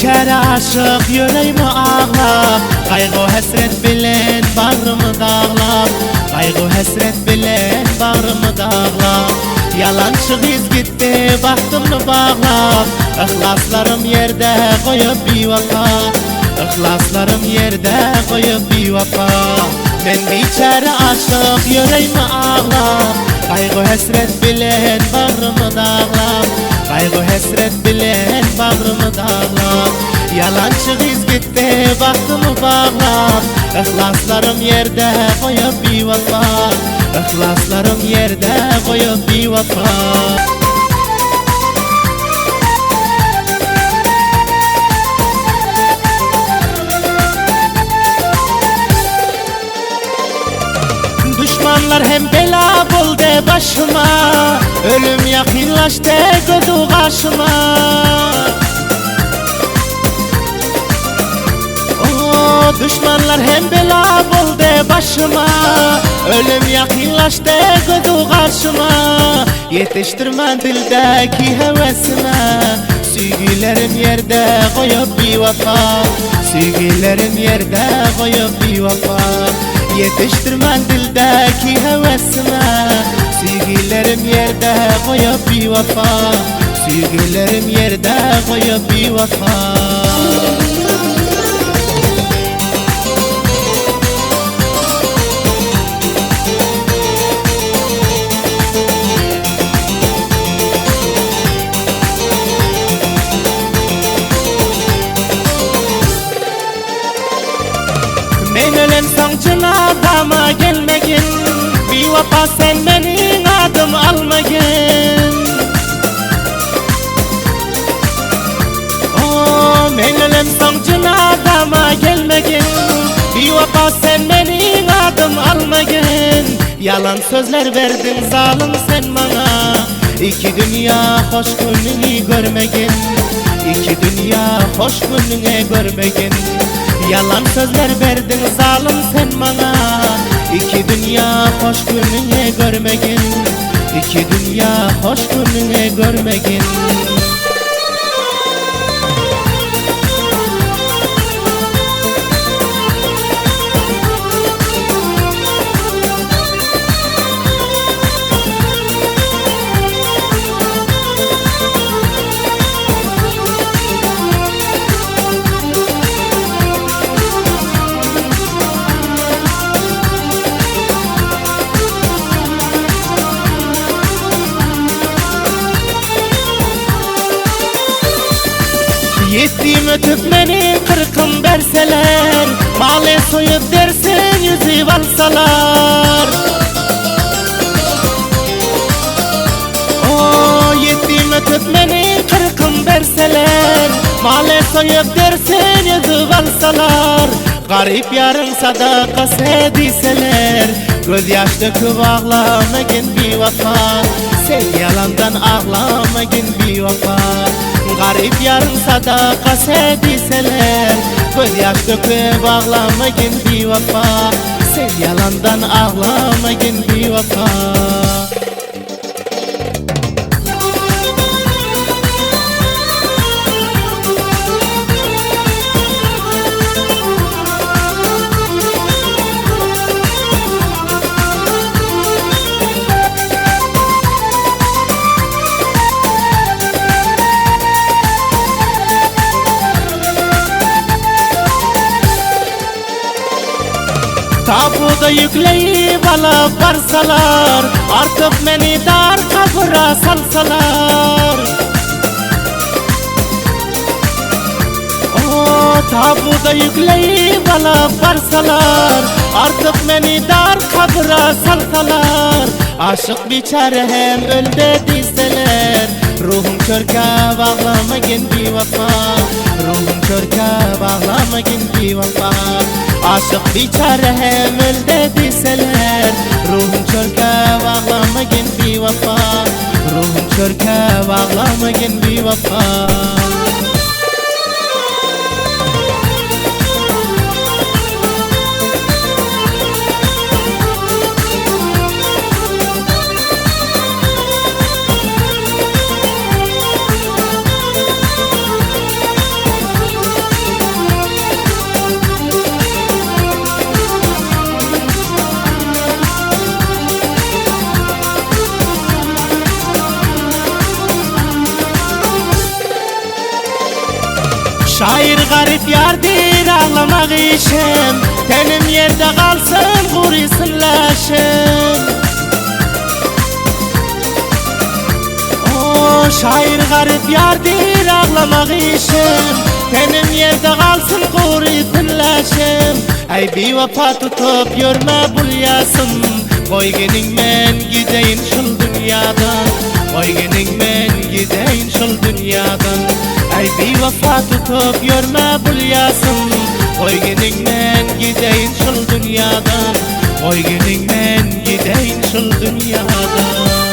biçäre aşyk ýöreými aglap, Gaýgy-hesret bilen bagrymy daglap, Gaýgy-hesret bilen bagrymy daglap. Ýalançy gyz gitdi bagtymny baglap, Yhlaslarym ýerde goýup biwepa, Yhlaslarym ýerde goýup biwepa. Men biçäre aşyk ýöreými aglap, Gaýgy-hesret bilen bagrymy daglap, Gaýgy-hesret bilen bagrymy daglap. Ýalançy gyz gitdi bagtymy baglap, Yhlaslarym ýerde goýup biwepa, Yhlaslarym ýerde goýup biwepa. Duşmanlar hem bela boldy başyma, Ölüm ýakynlaşdy gözu gaşyma. O duşmanlar hem bela boldy başyma, Ölüm ýakynlaşdy gözu gaşyma. Ýetişdirmän dildäki höwesime, Söýgülerim ýerde goýup biwepa, Söýgülerim ýerde goýup biwepa. Ýetişdirmän dildäki höwesime, Söýgülerim ýerde goýup biwepa, Söýgülerim ýerde goýup biwepa. Men ölemsoň jynazama gelmegin, Biwepa sen meniň adym almagyn. O, men ölemsoň jynazama gelmegin, Biwepa sen meniň adym almagyn. Ýalan sözler berdiň zalym sen maňa, Iki dünýä hoş günüňi görmegin, Iki dünýä hoş günüňi görmegin. Ýalan sözler berdiň zalym sen maňa, Iki dünýä hoş günüňi görmegin, Iki dünýä hoş günüňi görmegin. Ýetdim ötüp meniň kyrkym berseler, Maly soýup dersin ýüzüp alsalar. O ýetdim ötüp meniň kyrkym berseler, Maly soýup dersin ýüzüp alsalar. Garyp ýaryň sadakasy diýseler, Göz ýaş döküp aglamagyn biwepa. Sen ýalandan aglamagyn biwepa. Garyp ýaryň sadakasy diýseler, Göz ýaş döküp aglamagyn biwepa. Sen ýalandan aglamagyn biwepa. Tabuda ýükleýip alyp barsalar, Artyk meni dar kabra salsalar. O tabuda ýükleýip alyp barsalar, Artyk meni dar kabra salsalar. Aşyk biçäre hem öldi diýseler, Ruhum çörkä baglamagyn biwepa, Ruhum çörkä baglamagyn biwepa. Aşyk biçäre hem öldi diýseler, Ruhum çörkä baglamagyn biwepa, Ruhum çörkä baglamagyn biwepa. Şair garip ýardyr aglamak işim Tenim ýerde galsyn gurysyn laşym O şair garip ýardyr aglamak işim Tenim ýerde galsyn gurysyn laşym Aý biwepa tutup ýörme bul ýasym Goý geniň men gideýin şul dünýadan Goý geniň men gideýin şul dünýadan Aý biwepa tutup ýörme bul ýasym Goý geniň men gideýin şul dünýadan Goý geniň men gideýin şul dünýadan.